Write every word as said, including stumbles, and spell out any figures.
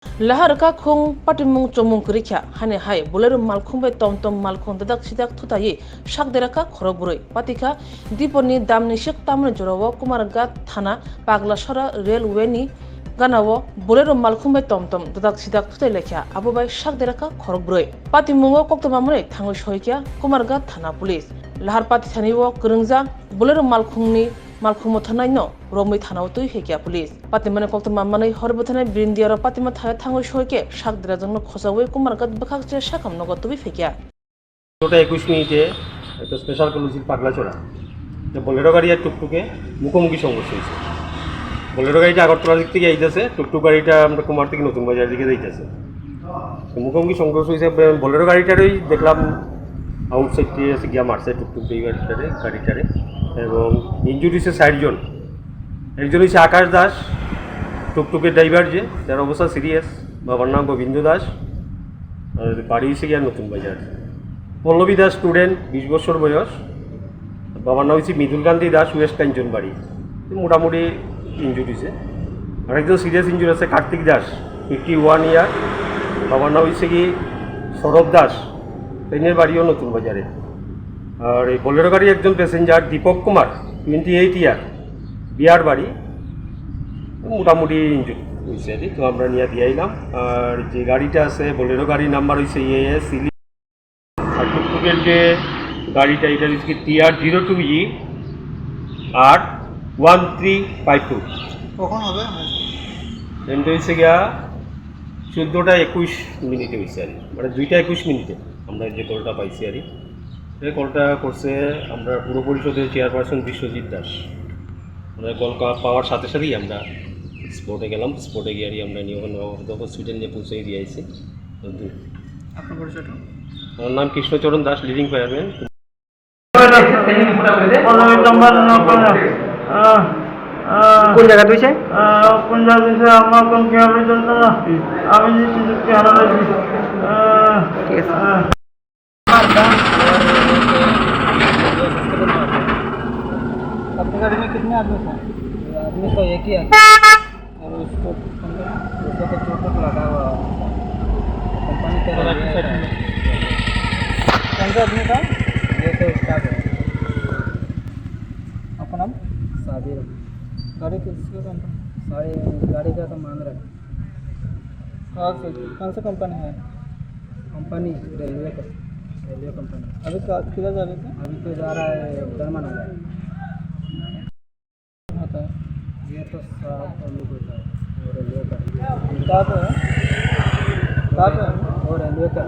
Lahar kakhung patimung chomung kwrwi kha, hani hai Bolero malkhung bai tom tom malkhung dadak sidak thutaiwi sak dera kha khorok bwrwi. Patikha Diponi damni sik tamni jorao Kumarghat thana Paglasora railway ni ganao Bolero malkhung bai tom tom dadak sidak thutai laikha, abo bai sak dera kha khorok bwrwi. Patimungo koktwma manwi thangwi soikha Kumarghat thana police. Lahar patithani o kwrwngjak Bolero malkhungni malkhung mothanai no romwi thana o twi phaikha police. Patimani koktwma manwi hor bwthanai Brindiaro patima thaya thangwi soikhe sak dera jongno khochaui Kumarghat bwkhakche sakam nogo tubui phaikha. Nota একুশ মিনিটে একটা special call হয়েছিল পাগলাচড়া, যে বোলেরো গাড়ি আর টুকটুকে মুখোমুখি সংঘর্ষ হয়েছে। বোলেরো গাড়িটা আগরতলার দিক থেকে আইতেছে, টুকটুক গাড়িটা আমরা কুমার থেকে নতুন বাজার দিকে যাইতেছে। তো মুখোমুখি সংঘর্ষ হয়েছে, বে-, বোলেরো গাড়িটারই দেখলাম আউটসাইড থেকে এসে গিয়া মারছে টুকটুক এই গাড়িটারে গাড়িটারে এবং ইঞ্জুরি হয়েছে চারজন। একজন হচ্ছে আকাশ দাস, টুকটুকের ড্রাইভার, যে যার অবস্থা সিরিয়াস। বাবার নাম গোবিন্দ দাস, আর বাড়ি হচ্ছে গিয়া নতুন বাজার। পল্লবী দাস, স্টুডেন্ট, বিশ বছর বয়স। বাবার নাম হচ্ছে মৃদুল কান্তি দাস, ওয়েস্ট কাঞ্চনবাড়ি। মোটামুটি ইনজুরি হয়েছে। আরেকজন সিরিয়াস ইনজুরি আছে কার্তিক দাস, ফিফটি ওয়ান ইয়ার। বাবার নাম হচ্ছে কি সৌরভ দাস, তাইনের বাড়িও নতুন বাজারে। আর এই বোলেরো গাড়ি একজন passenger Deepak Kumar, twenty eight year, বিয়ার বাড়ি, মোটামুটি ইনজুরি হয়েছে আর কি। তো আমরা নিয়ে দিয়ে আইলাম। আর যে গাড়িটা আছে, বোলেরো গাড়ির নাম্বার হচ্ছে এ এস আর টুকটুকের যে গাড়িটা, এটা হচ্ছে টি আর জিরো টু ই আর ওয়ান থ্রি ফাইভ টু। কখন হবে? ট্রেনটা হচ্ছে গিয়া চোদ্দোটা একুশ মিনিটে হয়েছে আর কি, মানে দুইটা একুশ মিনিটে আমরা যে কলটা পাইছি আর কি। এই কলটা করছে আমরা পুর পরিষদের চেয়ারপারসন বিশ্বজিৎ দাস। আমরা কল কা-, পাওয়ার সাথে সাথেই আমরা স্পটে গেলাম, স্পটে গিয়ে আর কি আমরা নিয়ে ওখানে হসপিটাল নিয়ে পৌঁছে দিয়ে আইছি। আপনার পরিচয়টা? আমার নাম কৃষ্ণচরণ দাস, লিডিং ফায়ারম্যান। পনেরো নম্বর, আহ, আহ, কোন জায়গা তুইছে? আহ, কোন জায়গা তুইছে? আমার কোন ক্যামেরা চলছে না? আমি যে সুযোগ কি হারানো হয়েছে? আহ, ঠিক আছে। আহ। आपके गाड़ी में कितने आदमी थे? आदमी तो एक ही है। और उसको, उसको तो चोट वोट लगा हुआ है। कंपनी के कौन सा आदमी था? ये तो स्टाफ है। आपका नाम? साबिर। गाड़ी किसका कंपनी? गाड़ी, गाड़ी का तो मांग रहा है। कौन सी, कौन सी कंपनी है? कंपनी रेलवे का, रेलवे कंपनी। अभी तो किधर जा रहे थे? अभी तो जा रहा है धर्मानगर। होता है? ये तो साफ और लोग होता है, वो रेलवे का। कहाँ पे है? कहाँ पे है? वो रेलवे का।